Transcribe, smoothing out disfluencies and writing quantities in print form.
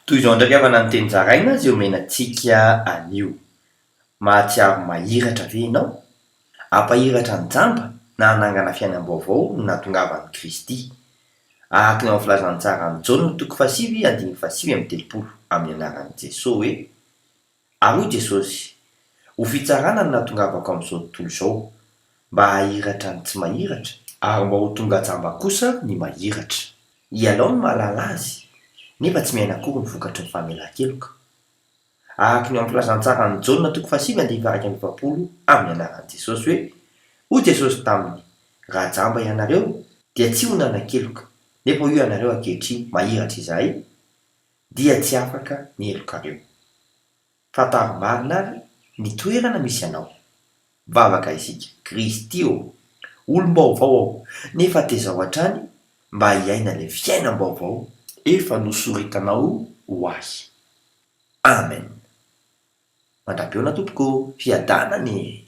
Toy izao indray ry havana ny teny zaraina izay omena antsika anio. Mahatsiaro mahiratra ve ianao? Hampahiratra ny jamba na hanangana fiainam-baovao no nahatongavan'i Kristy. Araka ny ao amin'ny Filazantsaran'i Jaona toko fahasivy andininy fahasivy amby 30 amin'ny anaran'i Jesoa hoe, Ary hoy Jesosy, Ho fitsarana no nahatongavako amin'izao tontolo izao, mba hahiratra ny tsy mahiratra, ary mba ho tonga jamba kosa ny mahiratra. Ialao ny mahalala azy, nefa tsy miaina akory ny vokatry ny famelan-keloka. Araka ny ao amin'ny Filazantsaran'i Jaona toko fahasivy andininy faha-41 amin'ny anaran'i Jesosy hoe, Hoy Jesosy taminy, Raha jamba ianareo, dia tsy ho nanan-keloka, nefa hoy ianareo ankehitriny, Mahiratra izahay, dia tsy afaka ny helokareo. Fantaro marina àry ny toerana misy anao. Vavaka isika, Kristy ô! Olom-baovao aho, nefa tezao hatrany mba hiaina ilay fiainam-baovao efa nosoritanao ho ahy. Amen! Mandra-pihaona tompoko ô! Fiadanana e!